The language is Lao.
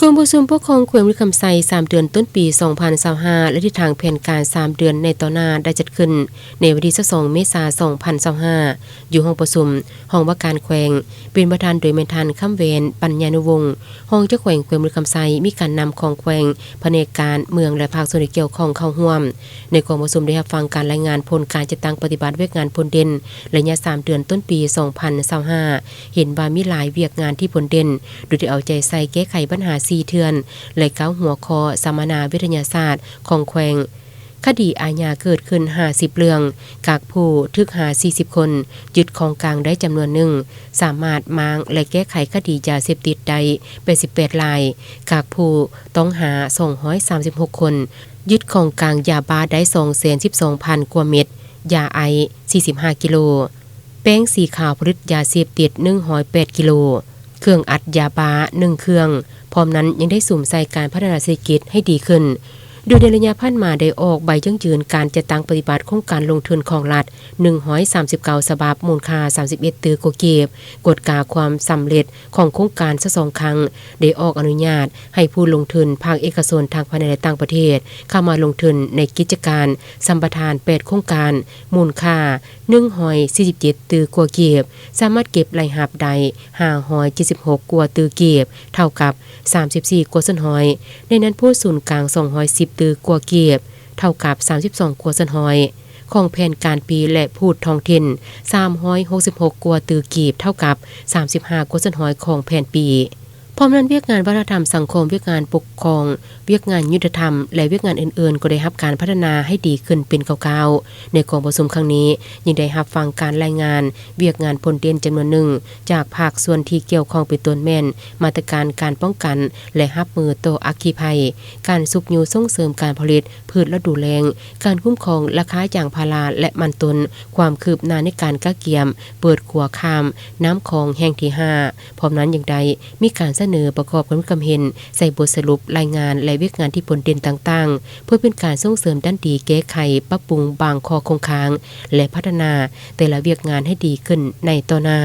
ກອງປະຊຸມປົກຄອງແຂວງບໍລິຄຳໄຊ ສາມເດືອນຕົ້ນປີສອງພັນຊາວຫ້າ ແລະ ທິດທາງແຜນການສາມເດືອນໃນຕໍ່ໜ້າ ໄດ້ຈັດຂຶ້ນໃນວັນທີຊາວສອງ ເມສາ ສອງພັນຊາວຫ້າ ຢູ່ຫ້ອງປະຊຸມຫ້ອງວ່າການແຂວງ, ເປັນປະທານໂດຍແມ່ນທ່ານ ຄຳແຫວນ ປັນຍານຸວົງ ຮອງເຈົ້າແຂວງແຂວງບໍລິຄຳໄຊ, ມີການນຳຂອງແຂວງ, ພະແນກການເມືອງ ແລະ ພາກສ່ວນທີ່ກ່ຽວຂ້ອງເຂົ້າຮ່ວມ. ໃນກອງປະຊຸມໄດ້ຮັບຟັງການລາຍງານຜົນການຈັດຕັ້ງປະຕິບັດວຽກງານພົ້ນເດັ່ນ ໄລຍະສາມເດືອນຕົ້ນປີສອງພັນຊາວຫ້າ ເຫັນວ່າມີຫຼາຍວຽກງານທີ່ພົ້ນເດັ່ນ ໂດຍທີ່ເອົາໃຈໃສ່ແກ້ໄຂບັນຫາສີ່ເທື່ອນ ແລະ ເກົ້າຫົວຂໍ້ສຳມະນາວິທະຍາສາດຂອງແຂວງ. ຄະດີອາຍາເກີດຂຶ້ນຫ້າສິບເລື່ອງ, ກັກຜູ້ຖືກຫາສີ່ສິບຄົນ, ຍຶດຂອງກາງໄດ້ຈຳນວນໜຶ່ງ, ສາມາດມ້າງ ແລະ ແກ້ໄຂຄະດີຢາເສບຕິດໄດ້ແປດສິບແປດລາຍ, ກັກຜູ້ຕ້ອງຫາສອງຮ້ອຍສາມສິບຫົກຄົນ, ຍຶດຂອງກາງຢາບ້າໄດ້ສອງແສນສິບສອງພັນກວ່າເມັດ, ຢາໄອສ໌ສີ່ສິບຫ້າກິໂລ, ແປ້ງສີຂາວຜະລິດຢາເສບຕິດໜຶ່ງຮ້ອຍແປດກິໂລ, ເຄື່ອງອັດຢາບ້າໜຶ່ງເຄື່ອງ, ພ້ອມນັ້ນຍັງໄດ້ສຸມໃສ່ການພັດທະນາເສດຖະກິດໃຫ້ດີຂຶ້ນ. ໂດຍໃນໄລຍະຜ່ານມາໄດ້ອອກໃບຢັ້ງຢືນການຈັດຕັ້ງປະຕິບັດໂຄງການລົງທຶນຂອງລັດໜຶ່ງຮ້ອຍສາມສິບເກົ້າສະບັບ, ມູນຄ່າສາມສິບເອັດຕື້ກວ່າກີບ, ກວດກາຄວາມສຳເລັດຂອງໂຄງການຊາວສອງຄັ້ງ, ໄດ້ອອກອະນຸຍາດໃຫ້ຜູ້ລົງທຶນພາກເອກະຊົນທັງພາຍໃນ ແລະ ຕ່າງປະເທດ ເຂົ້າມາລົງທຶນໃນກິດຈະການສຳປະທານແປດໂຄງການ, ມູນຄ່າໜຶ່ງຮ້ອຍສີ່ສິບເຈັດຕື້ກວ່າກີບ, ສາມາດເກັບລາຍຮັບໄດ້ຫ້າຮ້ອຍເຈັດສິບຫົກກວ່າຕື້ກີບ, ເທົ່າກັບສາມສິບສີ່ກວ່າສ່ວນຮ້ອຍ, ໃນນັ້ນພູດສູນກາງສອງຮ້ອຍສິບຕື້ກວ່າກີບ, ເທົ່າກັບສາມສິບສອງກວ່າສ່ວນຮ້ອຍຂອງແຜນການປີ ແລະ ພູດທ້ອງຖິ່ນສາມຮ້ອຍຫົກສິບຫົກກວ່າຕື້ກີບ, ເທົ່າກັບສາມສິບຫ້າກວ່າສ່ວນຮ້ອຍຂອງແຜນປີ. ພ້ອມນັ້ນ, ວຽກງານວັດທະນະທຳສັງຄົມ, ວຽກງານປົກຄອງ, ວຽກງານຍຸດທະທຳ ແລະ ວຽກງານອື່ນໆ ກໍໄດ້ຮັບການພັດທະນາໃຫ້ດີຂຶ້ນເປັນກ້າວໆ. ໃນກອງປະຊຸມຄັ້ງນີ້ ຍັງໄດ້ຮັບຟັງການລາຍງານວຽກງານພົ້ນເດັ່ນຈຳນວນໜຶ່ງ ຈາກພາກສ່ວນທີ່ກ່ຽວຂ້ອງ ເປັນຕົ້ນແມ່ນ ມາດຕະການການປ້ອງກັນ ແລະ ຮັບມືຕໍ່ອັກຄີໄພ, ການຊຸກຍູ້ສົ່ງເສີມການຜະລິດພືດລະດູແລ້ງ, ການຄຸ້ມຄອງລາຄາຢາງພາລາ ແລະ ມັນຕົ້ນ, ຄວາມຄືບໜ້າໃນການກະກຽມເປີດຂົວຂ້າມນ້ຳຂອງແຫ່ງທີຫ້າ. ພ້ອມນັ້ນຍັງໄດ້ມີການສະເໜີປະກອບຄຳຄິດຄຳເຫັນໃສ່ບົດສະຫຼຸບລາຍງານ ແລະ ວຽກງານທີ່ພົ້ນເດັ່ນຕ່າງໆ ເພື່ອເປັນການສົ່ງເສີມດ້ານດີ, ແກ້ໄຂ, ປັບປຸງບາງຂໍ້ຄົງຄ້າງ ແລະ ພັດທະນາແຕ່ລະວຽກງານໃຫ້ດີຂຶ້ນໃນຕໍ່ໜ້າ.